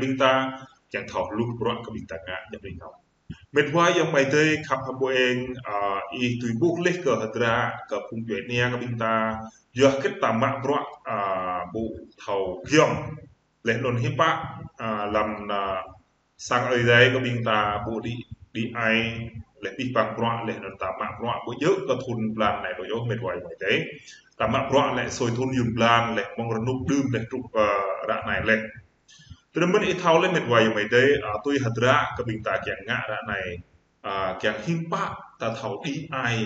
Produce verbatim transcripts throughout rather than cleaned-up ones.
ƀing ta, kiăng thâo hluh bruă kơ ƀing ta ngă jăp ƀing ta. Mĕt wa ayŏng amai adơi khăp hơbô eng, a, ih tui ƀuh laih kơ hơdră, kơ phung djuai ania kơ ƀing ta, yua hơget ta mă bruă, a, ƀu thâo giŏng. Laih anŭn hiư̆m pă, a, lăm, a, sang Ơi Adai kơ ƀing ta ƀu đĭ, đĭ ai, laih pih pang bruă, laih anŭn ta mă bruă ƀu djơ̆ kơ thun blan anai đôč ôh mĕt wa ayŏng amai adơi. Ta mă bruă laih sui thun yŭn blan, laih mơ̆ng rơnŭk đưm laih truh, a, ră anai laih. Tơdơi mơ̆n ih thâo laih mĕt wa ayŏng amai adơi, a, tui hơdră kơ ƀing ta kiăng ngă ră anai, a, kiăng hiư̆m pă ta thâo đĭ ai,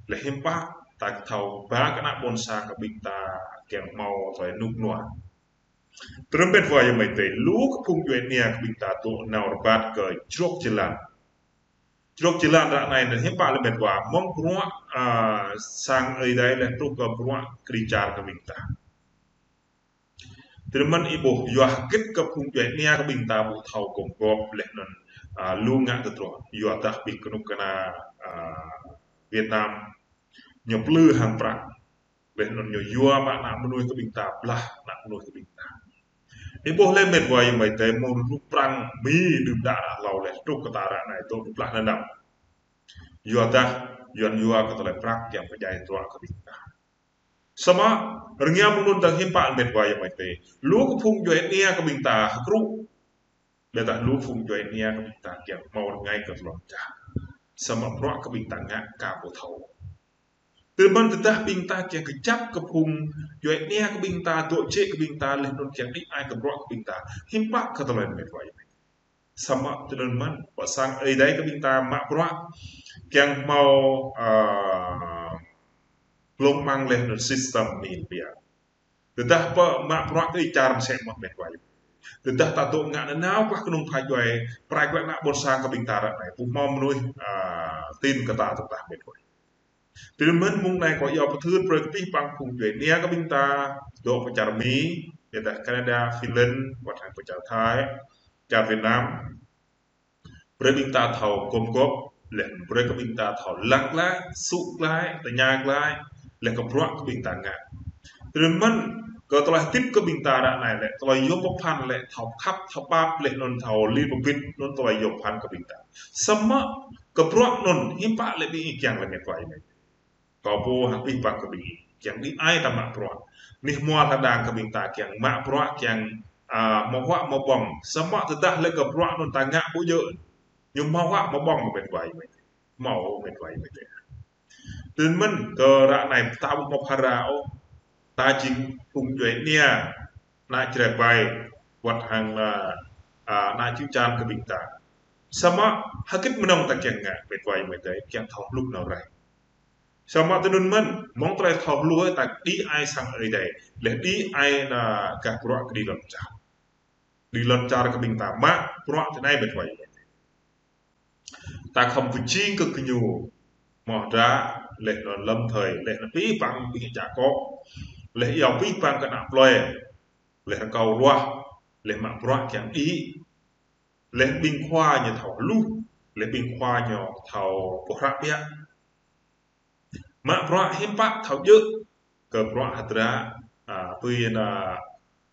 laih hiư̆m pă ta thâo ba kơ ană ƀôn sang kơ ƀing ta kiăng hmâo tơlơi rơnŭk rơnua. Tơdơi mĕt wa ayŏng amai adơi, lu kơ phung djuai ania kơ ƀing ta dŏ nao rơbat kơ črŏk jơlan. Črŏk jơlan ră anai anŭn hiư̆m pă laih mĕt wa, mơ̆ng bruă, a, sang Ơi Adai laih truh kơ bruă kơđi čar kơ ƀing ta. Tơdơi mơ̆n ih ƀuh yua hơget kơ phung djuai ania kơ ƀing ta ƀu thâo gum gŏp laih anŭn, a, lu ngă tơdruă. Yua dah ƀing kơnuk kơna, a, Việt Nam ñu plư hăng prăk. Laih anŭn ñu yua mă ană mơnuih kơ ƀing ta, blah ană mơnuih kơ ƀing ta. Ih ƀuh laih mĕt wa ayŏng amai adơi, mơ̆ng rơnŭk prang Mi đưm đă ră hlâo laih truh kơ ta ră anai dŏ blah nanao. Yua dah, Yuan yua kơ tơlơi prăk kiăng pơdjai tơdruă kơ ƀing ta. Samơ̆ rơngiă mơ̆ng anŭn dơ̆ng hiư̆m pă mĕt wa ayŏng amai adơi, lu kơ phung djuai ania kơ ƀing ta hơkrŭ. Ƀiădah lu phung djuai ania kơ ƀing ta kiăng hmâo rơngai kơ tơlơi pơčah. Samơ̆ bruă kơ ƀing ta ngă ka ƀu thâo. Tơdơi mơ̆n tơdah ƀing ta kiăng kơjăp kơ phung djuai ania kơ ƀing ta, dŏ jĕ kơ ƀing ta, laih anŭn kiăng đĭ ai kơ bruă kơ ƀing ta, hiư̆m pă kơ tơlơi mĕt wa ayŏng amai adơi. Samơ̆ tơdơi mơ̆n, pơ sang Ơi Adai kơ ƀing ta mă bruă kiăng hmâo, a, glông amăng laih anŭn system Mi pia. Tơdah pơ mă bruă kơđi čar mơsĕ mơ̆n mĕt wa ayŏng. Tơdah ta dŏ ngă nanao klah kơnung pha djuai, prai klah ană ƀôn sang kơ ƀing ta ră anai, ƀu hmâo mơnuih, a, tin kơ ta tơdah mĕt wa. Tơdơi mơ̆n mơ̆ng anai kâo iâu pơthưr brơi kơ pih pang phung djuai ania kơ ƀing ta, dŏ pơ čar Mi, ƀiădah Canada, Finland, wơ̆t hăng pơ čar Thái, čar Việt Nam. Brơi ƀing ta thâo gum gŏp, laih brơi kơ ƀing ta thâo lăng glaĭ, sŭ glaĭ, tơña glaĭ, laih kơ bruă kơ ƀing ta ngă. Tơdơi mơ̆n, kơ tơlơi hơdip kơ ƀing ta ră anai lĕ, tơlơi yôm pơphan lĕ, thâo khăp, thâo pap, laih anŭn thâo lir pơbit, anŭn tơlơi yôm pơphan kơ ƀing ta. Samơ̆, kơ bruă anŭn, hiư̆m pă lĕ ƀing ih kiăng lĕ mĕt wa ayŏng amai adơi. Kâo pô hăng pih pang kơ ƀing ih, kiăng đĭ ai ta mă bruă. Anih hmua hơdang kơ ƀing ta kiăng mă bruă, kiăng, a, hmâo huă hmâo ƀơ̆ng. Samơ̆ tơdah lĕ kơ bruă anŭn ta ngă ƀu djơ̆. Ñu hmâo huă hmâo ƀơ̆ng mĕt wa ayŏng amai adơi. Hmâo mĕt wa ayŏng amai adơi. Tơdơi mơ̆n kơ ră anai ta ƀu hmâo phara ôh. Ta jing phung djuai ania, ană Jrai ƀai, wơ̆t hăng, a, a, ană čư̆ čan kơ ƀing ta. Samơ̆ hơget mơnơ̆ng ta kiăng ngă mĕt wa ayŏng amai adơi, kiăng thâo hluh nao rai. Samơ̆ tơdơi mơ̆n, mơ̆ng tơlơi thâo hluh ta đĭ ai sang Ơi Adai, laih đĭ ai ană gah bruă kơđi lŏn čar. Đĭ lŏn čar kơ ƀing ta mă bruă tơ anai mĕt wa ayŏng amai adơi. Ta khŏm pơjing kơ gơñu, hmâo hơdră, laih anŭn lơ̆m thơi, laih anŭn pih pang ƀing čă kŏ, laih iâu pih pang kơ ană plơi, laih rơkâo ruah, laih mă bruă kiăng đĭ, laih ƀing khua ñu thâo hluh, laih ƀing khua ñu thâo pơhrăp biă. Mă bruă hiư̆m pă thâo djơ̆ kơ bruă hơdră, a, tui anŭn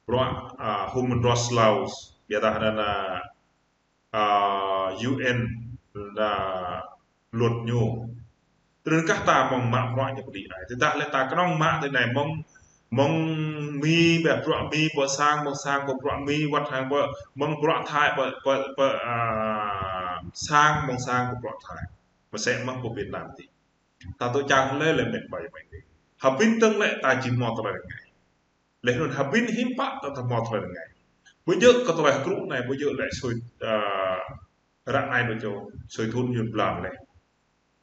bruă, a, human rights laws, ƀiădah anŭn, a, U N, anŭn luật ñu. Tơdơi kah ta mơ̆ng mă bruă ñu pơđĭ ai. Tơdah lĕ ta kơnơ̆ng mă tơ anai mơ̆ng, mơ̆ng Mi, ƀiă bruă Mi, pơ sang, mơ̆ng sang, pơ bruă Mi, wơ̆t hăng pơ, mơ̆ng bruă Thái, pơ, pơ, pơ, a, sang, mơ̆ng sang, pơ bruă Thái. Mơsĕ mơ̆ng pơ Việt Nam tih. Ta dŏ čang lĕ lĕ mĕt wa ayŏng amai adơi. Hơbĭn dơ̆ng lĕ ta či hmâo tơlơi rơngai. Laih anŭn hơbĭn hiư̆m pă ta thâo hmâo tơlơi rơngai. Ƀu djơ̆ kơ tơlơi hơkrŭ anai, ƀu djơ̆ lĕ sui, a, ră anai đôč ôh, sui thun yŭn blan lĕ.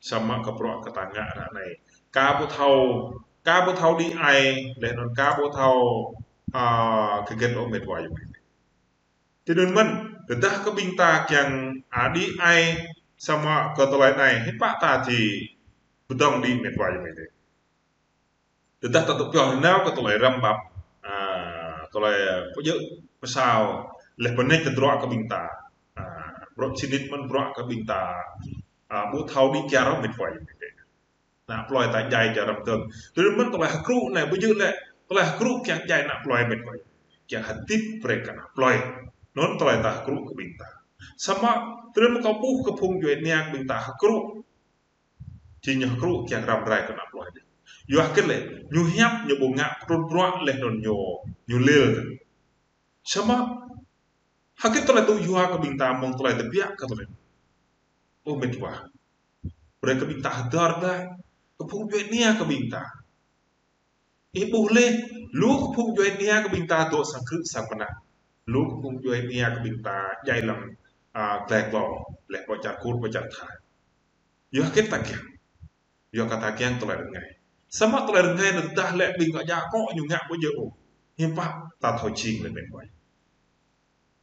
Samơ̆ kơ bruă kơ ta ngă ră anai. Ka ƀu thâo, ka ƀu thâo đĭ ai, laih anŭn ka ƀu thâo, a, hơget ôh mĕt wa ayŏng amai adơi. Tơdơi mơ̆n, tơdah kơ ƀing ta kiăng, a, đĭ ai, samơ̆ kơ tơlơi anai, hiư̆m pă ta či pơdơ̆ng đĭ mĕt wa ayŏng amai adơi. Tơdah ta dŏ pioh nao kơ tơlơi răm ƀăp, a, tơlơi pơjơ̆ pơsao, laih pơneč tơdruă kơ ƀing ta, a, bruă sĭt nik mơ̆n bruă kơ ƀing ta, a, ƀu thâo đĭ kyar ôh mĕt wa ayŏng amai adơi. Ană plơi ta djai čar răm tơ̆ng. Tơdơi mơ̆n tơlơi hơkrŭ anai ƀu djơ̆ lĕ, tơlơi hơkrŭ kiăng djai ană plơi mĕt wa. Kiăng hơdip brơi kơ ană plơi. Anŭn tơlơi ta hơkrŭ kơ ƀing ta. Samơ̆ tơlơi mơ̆ kâo ƀuh kơ phung djuai ania kơ ƀing ta hơkrŭ. Či ñu hơkrŭ kiăng răm rai kơ ană plơi adih. Yua hơget lĕ, ñu hiăp ñu ƀu ngă pơtrŭn bruă laih anŭn ñu, ñu lil. Samơ̆ hơget tơlơi tŭ yua kơ ƀing ta mơ̆ng tơlơi tơbiă kơ tơlơi. Ơ mĕt wa. Brơi kơ ƀing ta hơdơr glaĭ kơ phung djuai ania kơ ƀing ta. Ih ƀuh laih, lu kơ phung djuai ania kơ ƀing ta dŏ sang krư̆ sang mơnă. Lu kơ phung djuai ania kơ ƀing ta djai lăm, a, glai klô, laih pơ čar Kur, pơ čar Thai. Yua hơget ta kiăng. Yua kơ ta kiăng tơlơi rơngai. Samơ̆ tơlơi rơngai anŭn tơdah lĕ ƀing ngă jak kŏ ñu ngă ƀu djơ̆ ôh. Hiư̆m pă ta thâo jing lĕ mĕt wa.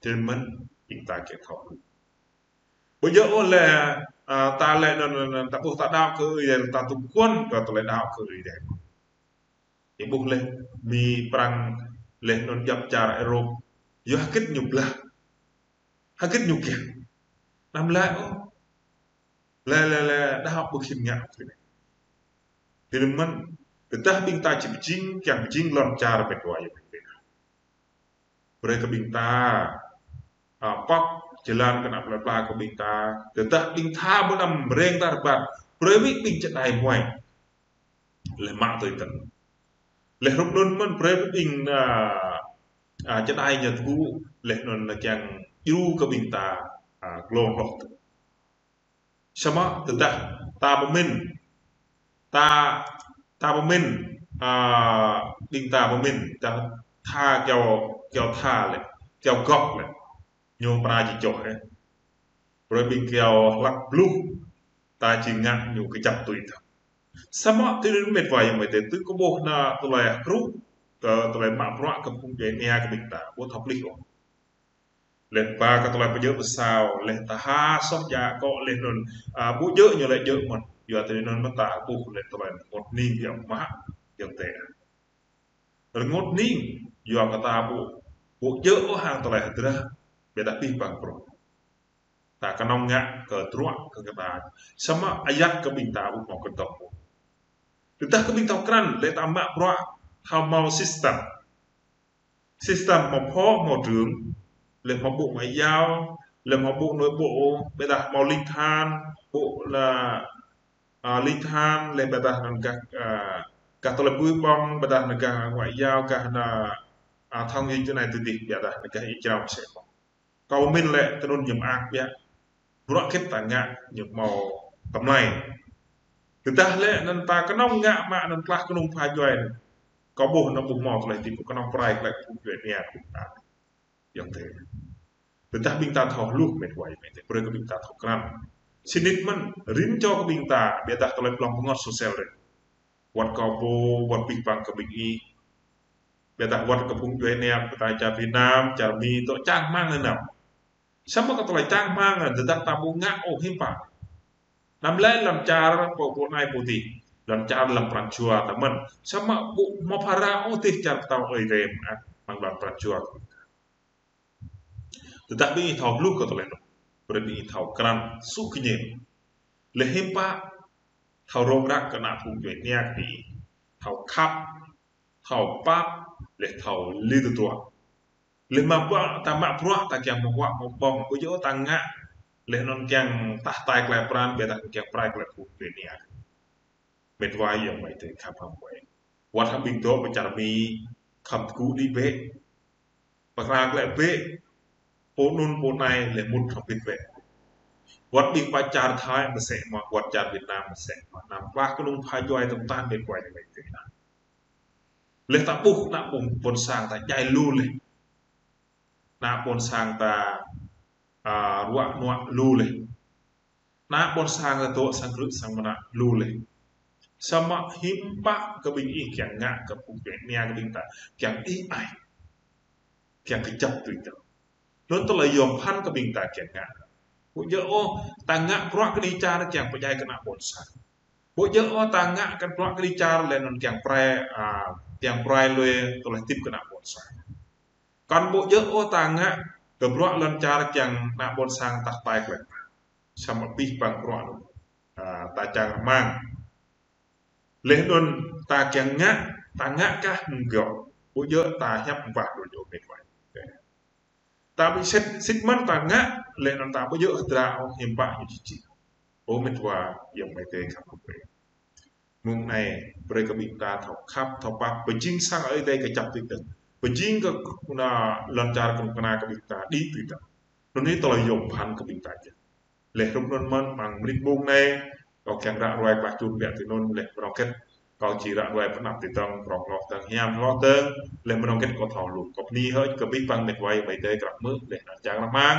Tơl mơ̆n ƀing ta kiăng thâo. Ƀu djơ̆ ôh lĕ, a, ta lĕ anŭn, anŭn, anŭn, ta ƀuh ta đaŏ kơ Ơi Adai, ta tŭ kuôn kơ tơlơi đaŏ kơ Ơi Adai. Ih ƀuh laih, Mi Prăng laih anŭn djŏp čar Europe. Yua hơget ñu blah. Hơget ñu kiăng. Anăm laĭ ôh. Laĭ, laĭ, laĭ, đaŏ ƀu khĭn ngă. Tơl mơ̆n, tơdah ƀing ta či pơjing, kiăng pơjing lŏn čar mĕt wa yơh. Brơi kơ ƀing ta, a, pap jơlan kơ ană plơi pla kơ ƀing ta. Tơdah ƀing ta ƀu anăm reng ta rơbat. Brơi wĭt ƀing čơđai muai. Laih mă tui tơ̆n. Laih hrup anŭn mơ̆n brơi wĭt ƀing, a, a, čơđai ñu tơgŭ. Laih anŭn kiăng djru kơ ƀing ta, a, glông hloh tơ̆n. Samơ̆ tơdah ta pơmĭn, ta, ta pơmĭn, a, ƀing ta pơmĭn, ta tha kyâo, kyâo tha lĕ, kyâo gŏp lĕ, ñu pơra či čoh, ơ. Brơi ƀing kyâo hlăk bluh, ta či ngă ñu kơjăp tui tơ̆n. Samơ̆ tui anŭn mĕt wa ayŏng amai adơi, tui kơ ƀuh ană tơlơi hơkrŭ, kơ tơlơi mă bruă kơ phung djuai ania kơ ƀing ta, ƀu thâo plih ôh. Laih ba kơ tơlơi pơjơ̆ pơsao, laih ta ha soh jak kŏ laih anŭn, a, ƀu djơ̆ ñu lĕ djơ̆ mơ̆n. Yua tui anŭn mơ̆n ta ƀuh laih tơlơi rơngot hning biă mă, yơh tĕ. Rơngot hning, yua kơ ta ƀu, ƀu djơ̆ ôh hăng tơlơi hơdră, biă dah pih pang prŏng. Ta kơnơ̆ng ngă kơ truă kơ kơ ta. Samơ̆ ayăt kơ ƀing ta ƀu hmâo kơdŏp ôh. Tơdah kơ ƀing ta krăn, laih ta mă bruă, hmâo hmâo system. System hmâo phó, hmâo trưởng, laih hmâo bộ ngoại giao, laih hmâo bộ nội bộ, biă dah hmâo linh than, bộ là, a, linh than, laih biă dah anŭn gah, a, gah tơlơi bui ƀơ̆ng, biă dah anŭn gah ngoại giao, gah anŭn, a, thông tin tui anai tui adih, biă dah anŭn gah ih jrao mơsĕ mơ̆n. Kâo mĭn lĕ tui anŭn ñu mơak biă. Bruă hơget ta ngă ñu hmâo tơmlai. Tơdah lĕ anŭn ta kơnơ̆ng ngă mă anŭn klah kơnung pha djuai. Kâo ƀuh anŭn ƀu hmâo tơlơi hơdip kơnơ̆ng pơrai glaĭ phung djuai ania kơ ƀing ta. Yơh tĕ. Tơdah ƀing ta thâo hluh mĕt wa ayŏng amai adơi, brơi kơ ƀing ta thâo krăn. Sĭt nik mơ̆n, rĭm čô kơ ƀing ta, biă dah tơlơi blŏng pơngot sosial rĕ. Wơ̆t kâo pô, wơ̆t pih pang kơ ƀing ih. Biă dah wơ̆t kơ phung djuai ania kơ ta čar Việt Nam, čar Mi, tŏ čang rơmang nanao. Samơ̆ kơ tơlơi čang rơmang, tơdah ta ƀu ngă ôh hiư̆m pă. Anăm laĭ lŏn čar pô, pô anai pô adih. Lŏn čar lăm pran jua ta mơ̆n. Samơ̆ ƀu hmâo phara ôh adih čar pơtao Ơi Adai mơ̆n, a, amăng lŏn pran jua. Tơdah ƀing ih thâo hluh kơ tơlơi anŭn. Brơi ƀing ih thâo krăn, sŭ kơñen. Laih hiư̆m pă, thâo rông răk kơ ană phung djuai ania kơ ƀing ih. Thâo khăp, thâo pap, laih thâo lĕ tơdruă. Laih mă bruă, ta mă bruă, ta kiăng mă bruă, mă ƀơ̆ng, ƀu djơ̆ ta ngă. Laih anŭn kiăng tah tai klai pran, biă dah kiăng prai klai phung djuai ania. Mĕt wa ayŏng amai adơi khăp hăng wai. Wơ̆t hăng ƀing dŏ pơ čar Mi, khŏm tơgŭ đĭ bĕ. Pơkra glaĭ bĕ. Pô anŭn pô anai laih mŭt hăng bĭt bĕ. Wơ̆t ƀing pơ čar Thai mơsĕ mơ̆n, wơ̆t čar Việt Nam mơsĕ mơ̆n. Anăm klah kơnung pha djuai tơm tah mĕt wa ayŏng amai adơi. Laih ta ƀuh ană ƀôn, ƀôn sang ta djai lu laih. Ană ƀôn sang ta, a, ruă nuă lu laih. Ană ƀôn sang ta dŏ sang krư̆ sang mơnă lu laih. Samơ̆ hiư̆m pă kơ ƀing ih kiăng ngă kơ phung djuai ania kơ ƀing ta. Kiăng ih ai. Kiăng kơjăp tui tơ̆n. Anŭn tơlơi yom phăn kơ ƀing ta kiăng ngă. Ƀu djơ̆ ôh, ta ngă bruă kơđi čar kiăng pơdjai kơ ană ƀôn sang. Ƀu djơ̆ ôh, ta ngă kơ bruă kơđi čar laih anŭn kiăng prai, a, kiăng prai lui tơlơi hơdip kơ ană ƀôn sang. Kăn ƀu djơ̆ ôh ta ngă kơ bruă lŏn čar kiăng ană ƀôn sang tah tai klai. Samơ̆ pih pang bruă anŭn, a, ta čang rơmang. Laih anŭn ta kiăng ngă, ta ngă kah mơ̆ng gơ̆. Ƀu djơ̆ ta hiăp ƀah đôč ôh mĕt wa. Ta ƀu sĭt, sĭt mơ̆n ta ngă, laih anŭn ta ƀu djơ̆ hơdră ôh, hiư̆m pă ñu či čih. Ơ mĕt wa, ayŏng amai adơi khăp kơ brơi. Mông anai, brơi kơ ƀing ta thâo khăp, thâo pap, pơjing sang Ơi Adai kơčăp tui tơ̆ng. Pơjing kơ anŭn lŏn čar kơnuk kơna kơ ƀing ta đĭ tui tơ̆ng. Anŭn yơh tơlơi yôm phăn kơ ƀing ta yơh. Laih hrup anŭn mơ̆n, amăng mơnit mông anai, kâo kiăng ră ruai klah čun biă tui anŭn, laih mơnơ̆ng hơget kâo či ră ruai pơanăp tui tơ̆ng, prŏng hloh tơ̆ng, hiam hloh tơ̆ng, laih mơnơ̆ng hơget kâo thâo lu. Kâo bơni hơơč kơ abih bang mĕt wa amai adơi krăp mơ̆, laih anăn čang rơmang.